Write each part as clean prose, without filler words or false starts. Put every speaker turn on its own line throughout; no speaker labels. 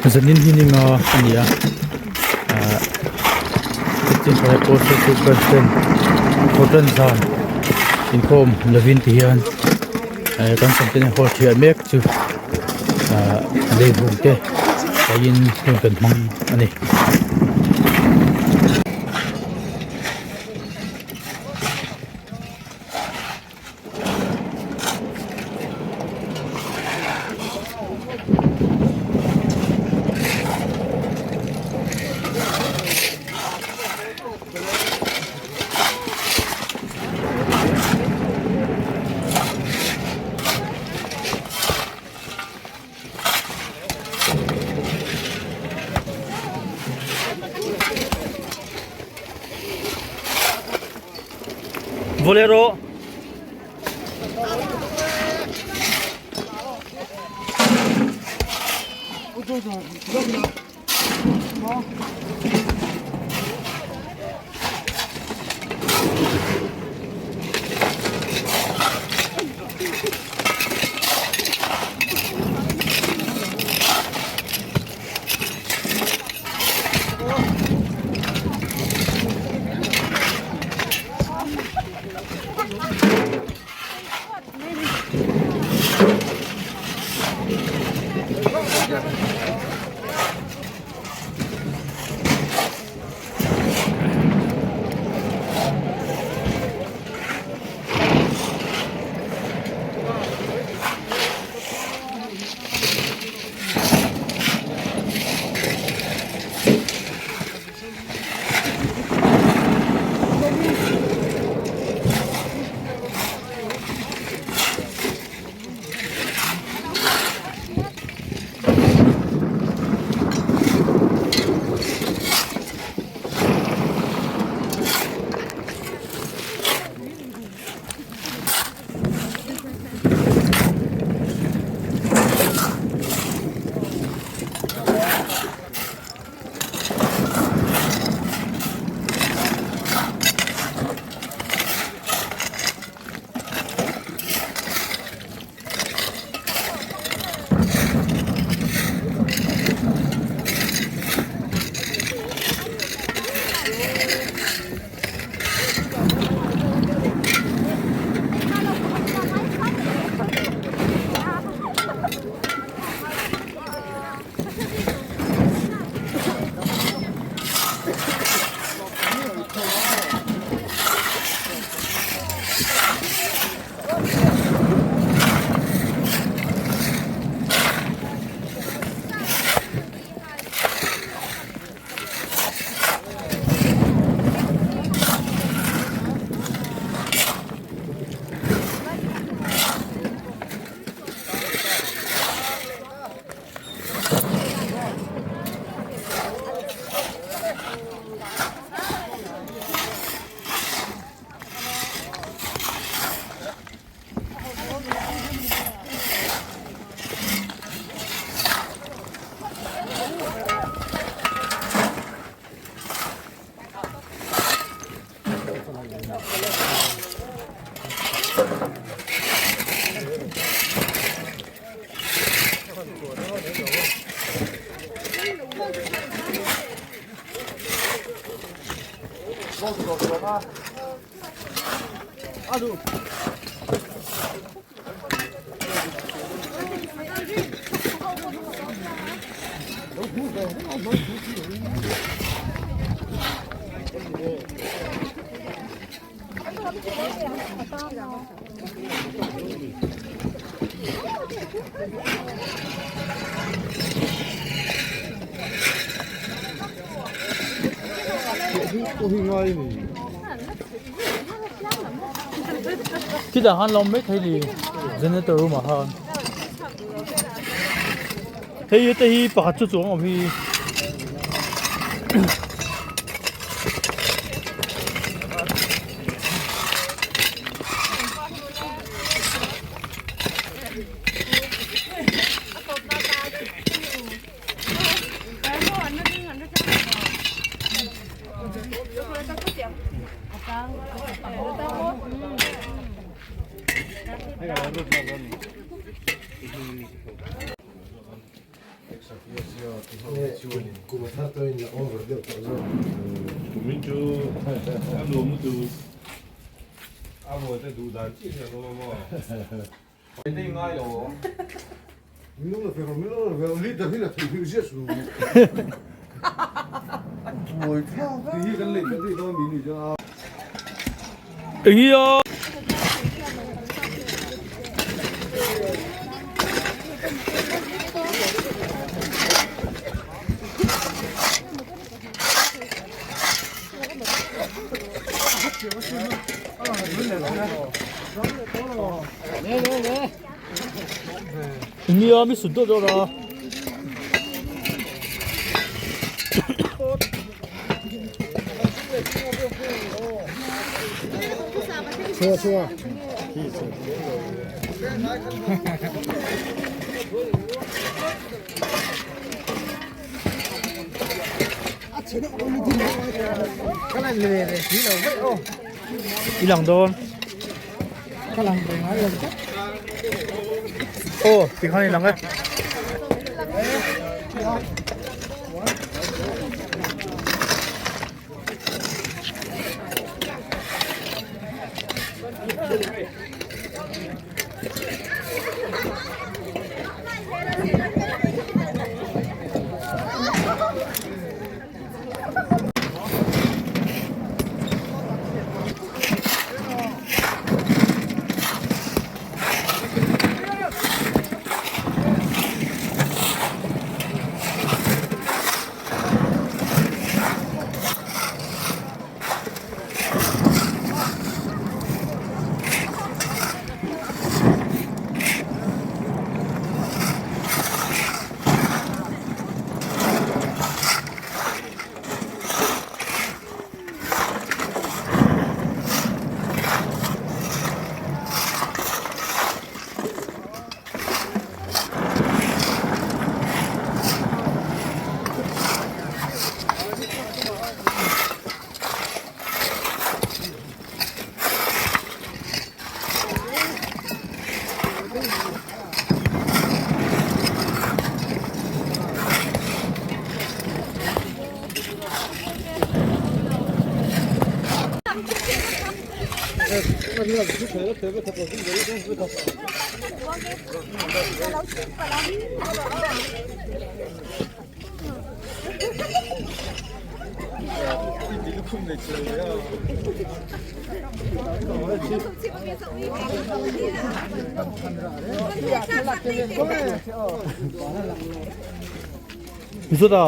Zanin hi ninga a ni a ahh Christian thalai pawl hruaitu president Thawhtan zan inkhawm lovin ti hian eh kan sawmte hall thiah mek chu ahh leivung te paihin hun kan hmang a ni. Bolero Khitah khan lo mai thei ni generator room ah khan hei te hi pakhat chu chuang awm hi.
Kum a thar tawhin a over deuh tawh zawk.
Kumin chu a nuam lutuk. A mawi te duh dan chiah hian awm a maw. Hei ngai lo awm.
Min lo ve rawh, min lo ve rawh, leader hi la thei hming ziah suh. Buai thlak a. Ti hi kan lei kan tih dawn mi ni chuan a.
Engi a. Engi a mi sut dawt dawt a.
Chua chua.
I lang dawn.
Ka lang ve ngai lo tak.
Aw tikhan i lang e. Zuta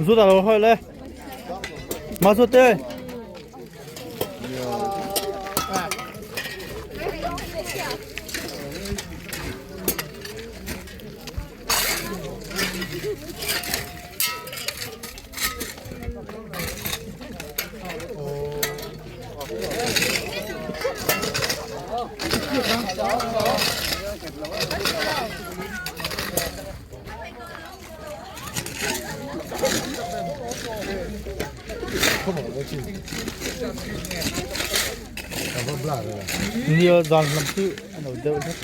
Zuta lo hoi le Ma zut te Nia zan lam chu a lo deuh hlek.